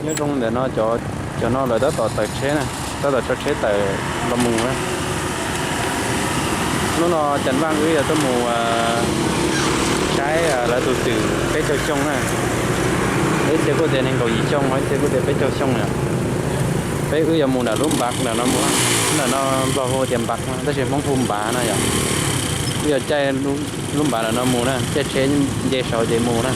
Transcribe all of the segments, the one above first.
Nyob zoo ntawm no, cov no lawv tab tom tawm tsheb na, tab tom tso tsheb tawm los mus na. Hnub no Cas Vaj wb yuav tuaj mus saib lawv tus twm peb caug xyoo na. Ib txhia kuj tias nees nkaum yim xyoo, ib txhia kuj tias peb caug xyoo na. Peb wb yuav mus nram lub npav nram no mus, nram no Nplog hu tias npav no tab sis Hmoob hu npav no yom. Wb yuav caij lub npav nram no mus na, caij tsheb nce saud ces mus na.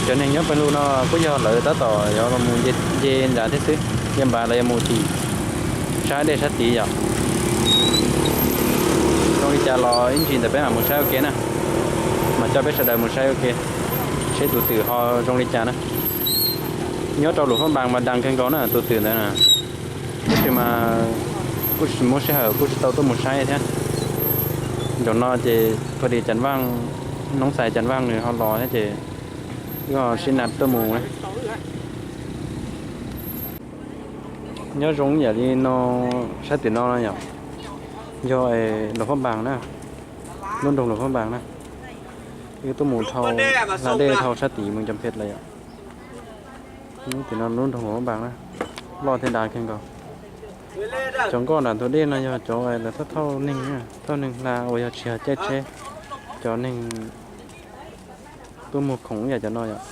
Cov neeg nyob pawg lug no kuj yog lawv tab tom yuav los mus nce nrad thiab xwb, nce npav lawv yuav mus tim sab dej sab tid yom. Zoo li cas los ib ntsis ntawm peb mam mus saib ua ke na, mam coj peb sawv daws mus saib ua ke, seb tus twm ho zoo li cas na. Nyob rau Luam Phab Npas mas daas kawg nkaus na tus twm ntawd na. Tab sis mas kuj tsis muaj sij hawm kuj tsis tau tuaj mus saib thiab. Zaum no ces pha dis Cas Vaj, noob xais Cas Vaj nws ho los thiab ces wb ho sib nab tuaj mus na. Nyob zoo yam li no, sab tim no no yom, yog Luam Phab Npas na, lub nroog Luam Phab Npas na. Wb tuaj mus dhau hla dej dhau sab tid mus cov phem lawm yom. Lub tim no lub nroog Luam Phab Npas na, loj thiab dav kawg nkaus. Cov nkoj nram ntug dej no yog cov lawv thauj thauj neeg, thauj neeg hla uas yog tsis yog caij tsheb. Cov neeg tuaj muag khoom yam cov no yom,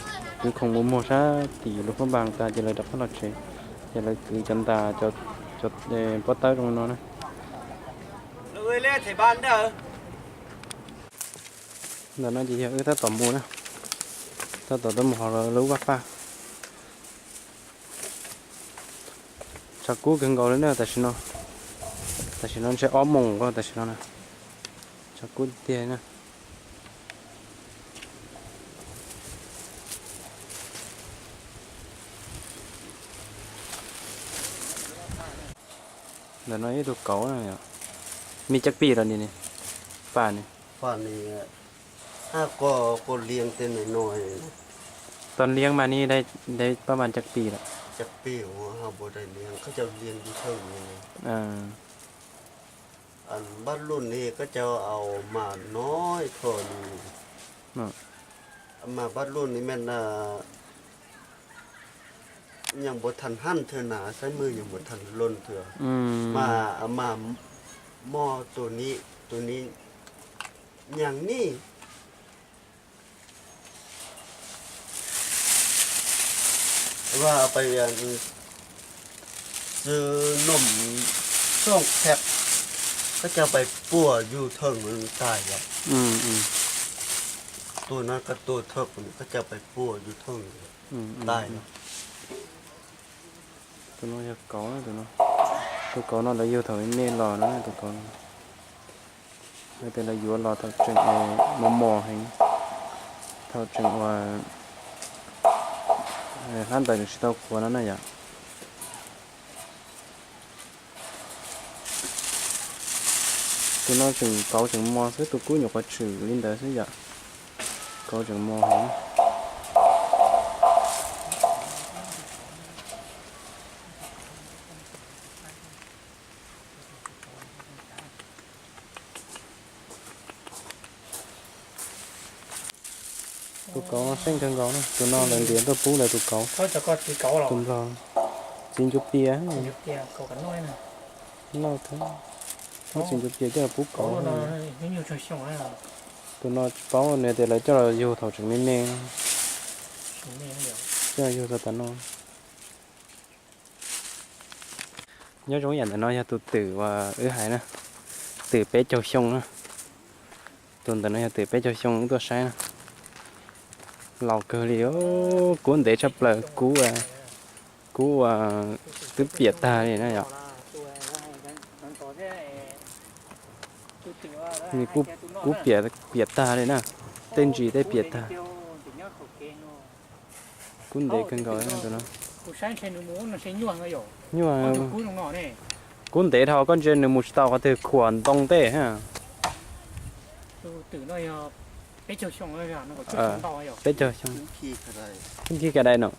kwv khoom mus muag sab tim Luam Phab Npas tas ces lawv rov qab los tsev, ces lawv kwv cov ntas, cov pob tawb zoo li no na. Ntawm no ces yog wb tab tom mus na, tab tom tuaj mus hauv lub vaj paj. Tshav kub kawg nkaus li na tam sim no, tam sim no ntshe ob moos tam sim no na, tshav kub tiag na. Ntawm no ib tug kauv, me caj pij los ni, paj ni. Tog liab mas ni, paj mas caj pij lawm. Npab luj ni koj cov au mas no tho ni, mas npab luj ni me nyeej npaum thaj hab thwv na, saib mwg nyeej npaum thaj lon thwv, mas mas mo tus ni, tus ni nyeej ni. Vaj pais txwv nom xooj pheej, koj coj pais puag yug thooj tag yom. Tus no koj tua thooj, koj coj pais puag yug thooj tag yom. Tus no yog kauv, tus kauv no lawv yug thaum me me los no, tus kauv no. Hais tias lawv yuav los thaum tseem mos mos heev, thaum tseem uas hlab ntawd tseem tsis tau qhuav no na yom. Tus no tseem kauv tseem mos xwb, tus kub nyuam qhuav tshwm li ntawd xwb yom. Kauv tseem mos heev. Tus kauv no seej kawg nkaus na, tus no lawv ntiav tuaj pub lawv tus kauv. Tus nplog txiv ncuav pias. Noj thiab, muab txiv ncuav pias coj los pub kauv. Tus no tsis paub, nws tias lawv coj los yug thaum tseem me me, coj los yug txog tav no. Nyob zoo yam ntawm no yog tus twm uas wb hais na, twm peb caug xyoo na. Tus ntawm no yog twm peb caug xyoo wb tuaj saib na. Laus kawg li, kub ntev tshaj plaws, kub, kub twb piam tag li na yom. Nws kub piam, piam tag li na, tej ntsis tej piam tag. Kub ntev kawg nkaus tus no. Nyuaj. Kub ntev dhau, koj ntsia nws mus tsis tau qhov twg, khuam ntoo tej. Peb caug xyoo. Khib khi ka dai no.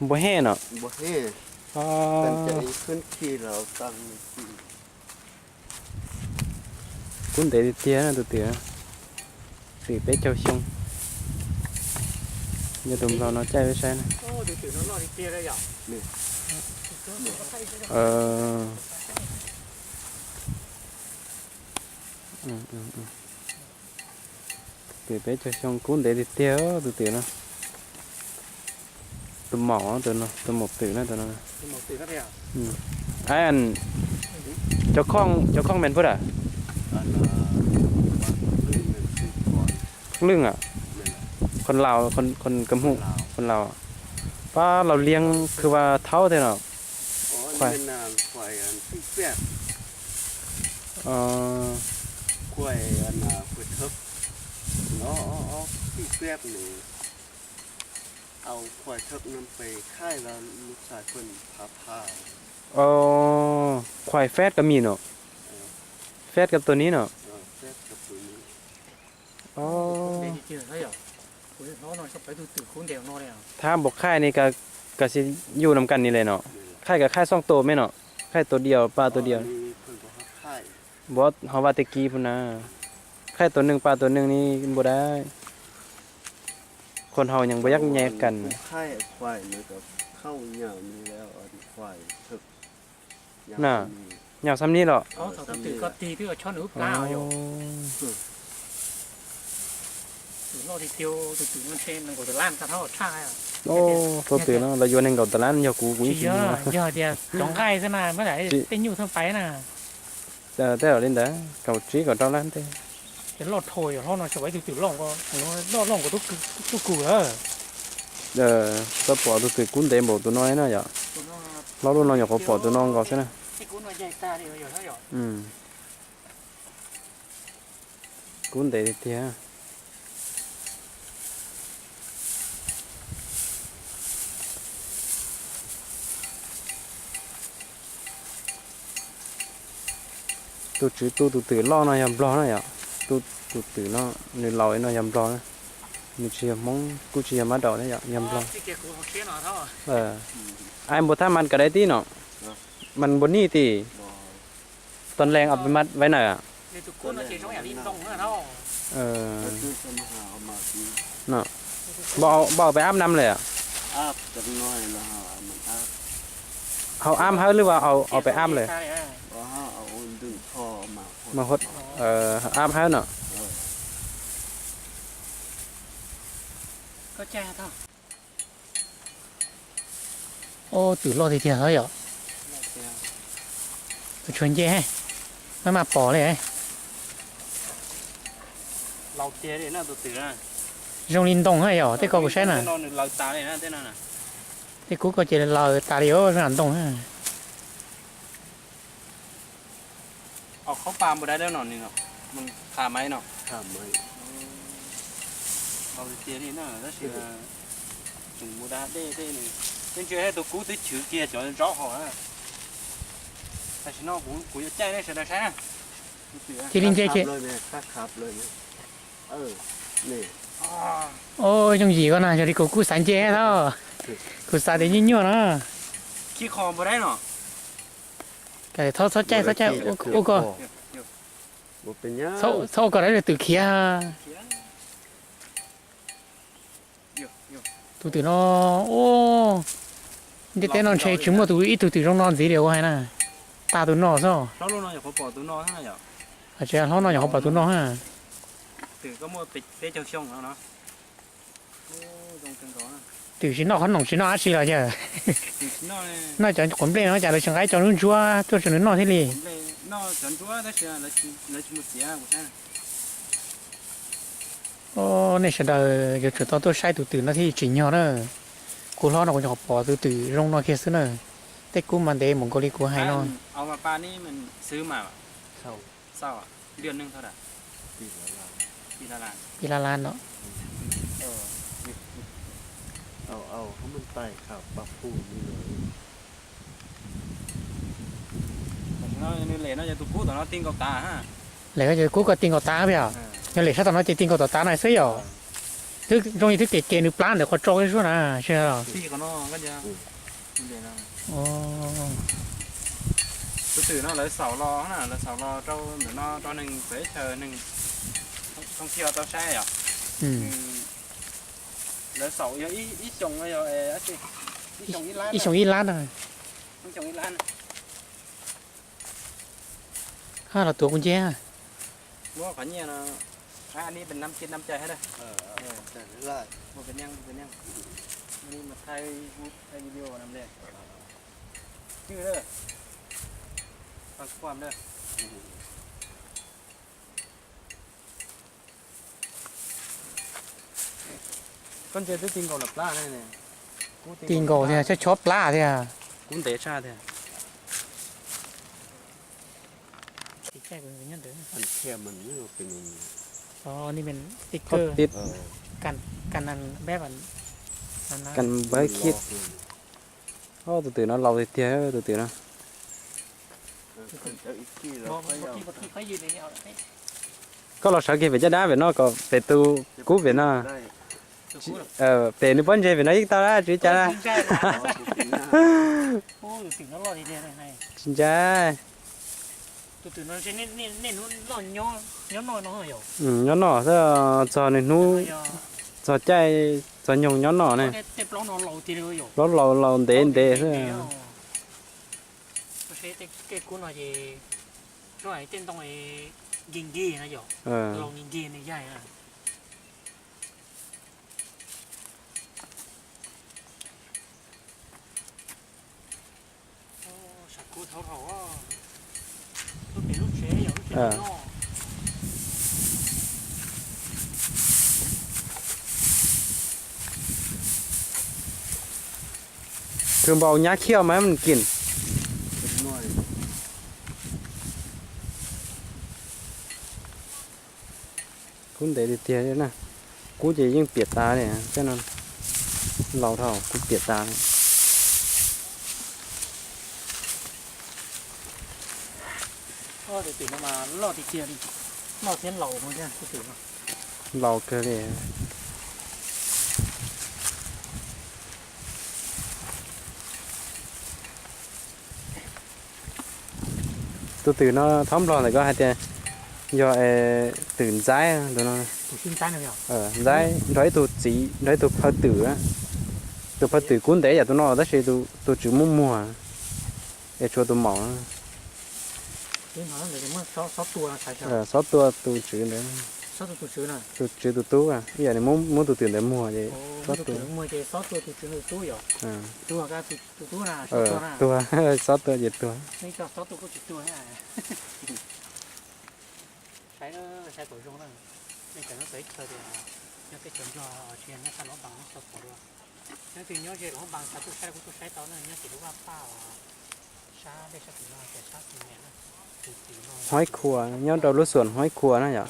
Npua hej no. Kub ntev tiag tiag na tus twm, twm peb caug xyoo. Yog tus nplog no caij peb saib na. Twm peb caug xyoo kub ntev tiag tiag tus twm no. Tus maum, tus maum twm na tus no. Cov khooj, cov khooj men pub da? Khooj lwj a? Khooj Laus, khooj Kam Hum, khooj Laus. Pab Laus Liag khw vas thaub tiag no. Khuais Fed Kam Mis no. Fed Kam Tus Nis no. Thab npaum khaij ni, kas xis yuj nam kas ni le no. Khaij kas khaij xooj tus me no. Khaij tus diaum pas tus diaum. Npaum ho vaj teg kis pub na. Khaij tus neeg pas tus neeg ni npaum dab. Khuas hau nyeem npaum yaj nyaj kas. Na, nyob xab nib los. Tus twm no lawv yuav nees nkaum tawm lab, yog kuv kuv yeej tsis muag. Yog tias cov nqaij xwb na, tej nyuj xwb pais na. Tej zaum li ntawd kaum tsib kaum rau lab nte. Ces loj dhau yog hlob no xyov ib tug twm loj, loj loj nkaus tub kus lawm. Tau pom tus twm kub ntev npaum tus no na yom. Hlob lub no nyuam qhuav pom tus no nkaus xwb na. Kub ntev tiag tiag. Tus tswv tu tus twm loj no yog nplog na yom. Tu tus twm no, nws laus li no yog nplog na. Nws tsis yog Hmoob, kuj tsis yog mab daum na yom, yog nplog. Ai npua thab mas kas dai tib no, mas npua nij tim. Tuần lành ở bên Việt Nam à? Bao, bao phải áp năm rồi à? Hậu áp hớt lưới vào, hậu, hậu phải áp rồi. Mà hốt, ờ, áp hớt nữa. Ub, twm loj tiag tiag yom. Tsuas nce, maj mam pom li. Zoo li ntoo yom, tej ko kuv saib na. Tej kub ko ces laws tas li zoo li ntoo. Cia li nce ces. Ub, yooj yim ko na, yog li kuv kuj xav nce thiab. Kuv xav tias nyuaj nyuaj no. Txhob caij, txhob caij, ub ko. Txhob ua kom dab twm khiav. Tus twm no, ub, ntiaj teb no ntshe tsis muaj tus ib tug twm zoo no ntxiv li kuv hais na. Tag tus no xwb. Hlob no nyuam qhuav pom tus no. Twm tsis noj qhob noom tsis noj dab tsi los yog. Noj cov quav nplej no cas lawv tsis nqa cov ntsuab ntsuab tuaj rau nws noj thiaj li. Nej sawv daws yuav tsum tau tuaj saib tus twm no thiaj tsim nyog na. Kuv hlob no kuv nyuam qhuav pom tus twm zoo no kiag xwb na. Tej kub mas ntev mus nkaus li kuv hais no. Pis la la no. Lem ko ces kub ko ti nkaus tav yom. Yog lem sab tom no ces ti nkaus tom tav na xwb yom. Twb zoo li twb kev kev nws plab ntawm qhov tso zuj na. Tus twm no lawv xaus los, lawv xaus los rau ntawm no rau neeg txawv teb chaws neeg thooj thiaj tau saib yom. Lawv xaum yog ib xyoo no yog ib xyoo ib lab na. Hab los tuav kuv nce. Muab qhov nyiaj no, anij năm triệu năm triệu hab. Một cái nhang, một cái nhang. Anij mas thaij, thaij video làm gì? Cwj lawm. Pab kuam lawm. Koj ntsia twb ti nkaus lawm plab ne. Ti nkaus tiag, chob chob plab tiag. Kub ntev tshaj tiag. Tiv kawg, tiv kawg. Kan npawb kib. Tus twm no laus tiag tiag, tus twm no. Koj los sawv kiag pem caj dab pem no kom pem tus kub pem no. Pem nws pob ntseg pem no yeej tau dab tsi cas. Tsis ntshai. Nyob noj xwb, txog nws hnub, txog caij, txog nyoog nyob noj ne. Plaub laus laus ntev ntev xwb. Kws npaum nyab khiaj mas mus kim. Kub ntev tiag tiag na. Kub ces yeej piam tas li, tej no laus dhau kub piam tas li. Laus kawg li. Tus twm no thaub nplog ntawm koj hais tias yog twm ntxaib no. Ntxaib nrog ib tug txiv nrog ib tug phaw twm. Tus phaw twm kub ntev yam tus no tab sis tus tswv muab muag es tshuav tus maum. Xob tua tus tswv ntawd. Tus tswv tus tub ib yam nws muab tus twm ntawd muag ces xob tua. Tuag, xob tua ces tuag. Haib Khua, nyob rau lub xoom Haib Khua na yom.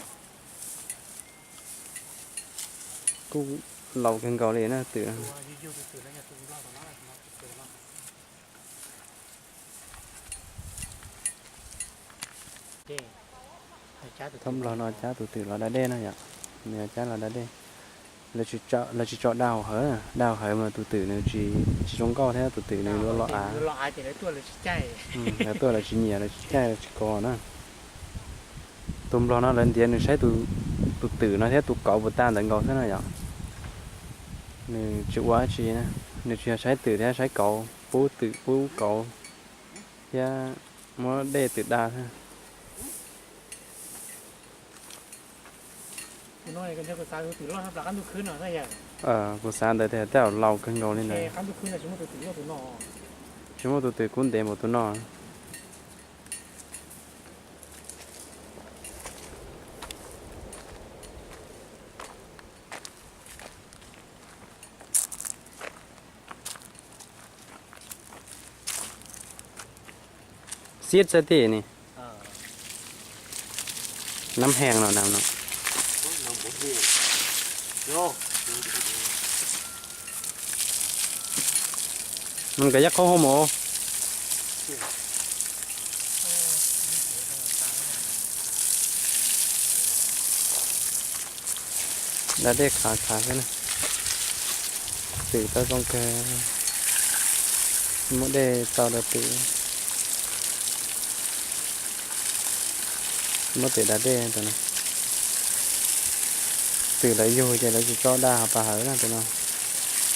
Kuj laus kawg nkaus li na twm. Thaub nplog no cab tus twm los da dej na yom. Nws cab los da dej. Lawv tsis tso da hauv hawv, da hauv hawv mas tus twm nws tsis zoo nkauj thiab tus twm nws yuav los av. Lawv tuaj lawv tsis nyiam, lawv tsis caij, lawv tsis kov na. Tus nplog no lawv ntiav nws saib tus twm no thiab tus kauv puas tag ntawd nkaus xwb na yom. Nws tsis ua dab tsi, nws tsis yog saib twm thiab saib kauv, pub twm pub kauv thiab muab dej twm da xwb. Kuv xav ntawd tias tej zaum laus kawg nkaus li ntawd. Tsis muaj tus twm kub ntev npaum tus no. Xiab txawj tij ni. Nab hees no na no. Nws kov yaj qhaub hauv mus. Da dej khav khav xwb na. Twm tau zoo kawg. Muab dej tso rau twm. Muab twm da dej tus no. Twm lawv yug ces lawv tsis tso da hauv pas hawv na tus no.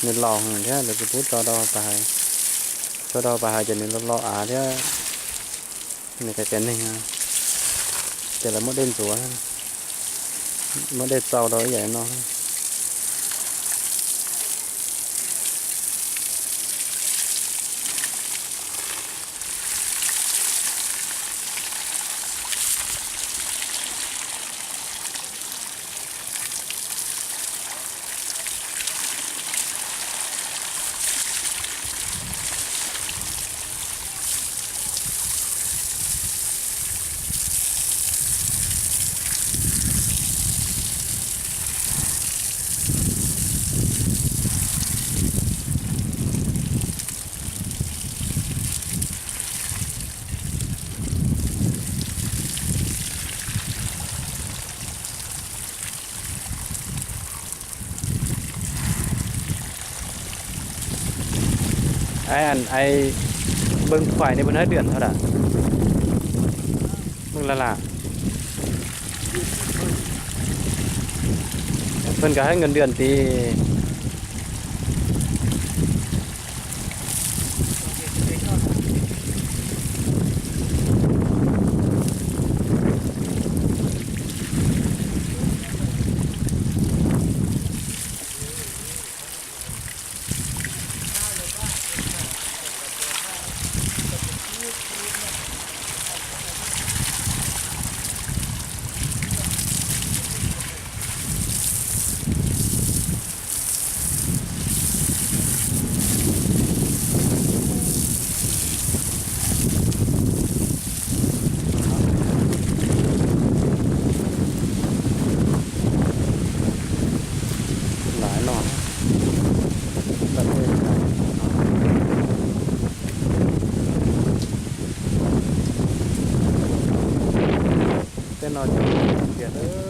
Nws laus thiab lawv tsis pub tso rau, tso rau pas hais ces nws lo lo av thiab, nws qias qias neeg, ces lawv muab dej ntxuav, muab dej txaus rau ib yam no. Ai, ai, Bơ̆ng khuais ne, peb nab dwm tho da. Bơ̆ng la la. Phun kav hab nws dwm tid. Lam no, tej no ces tias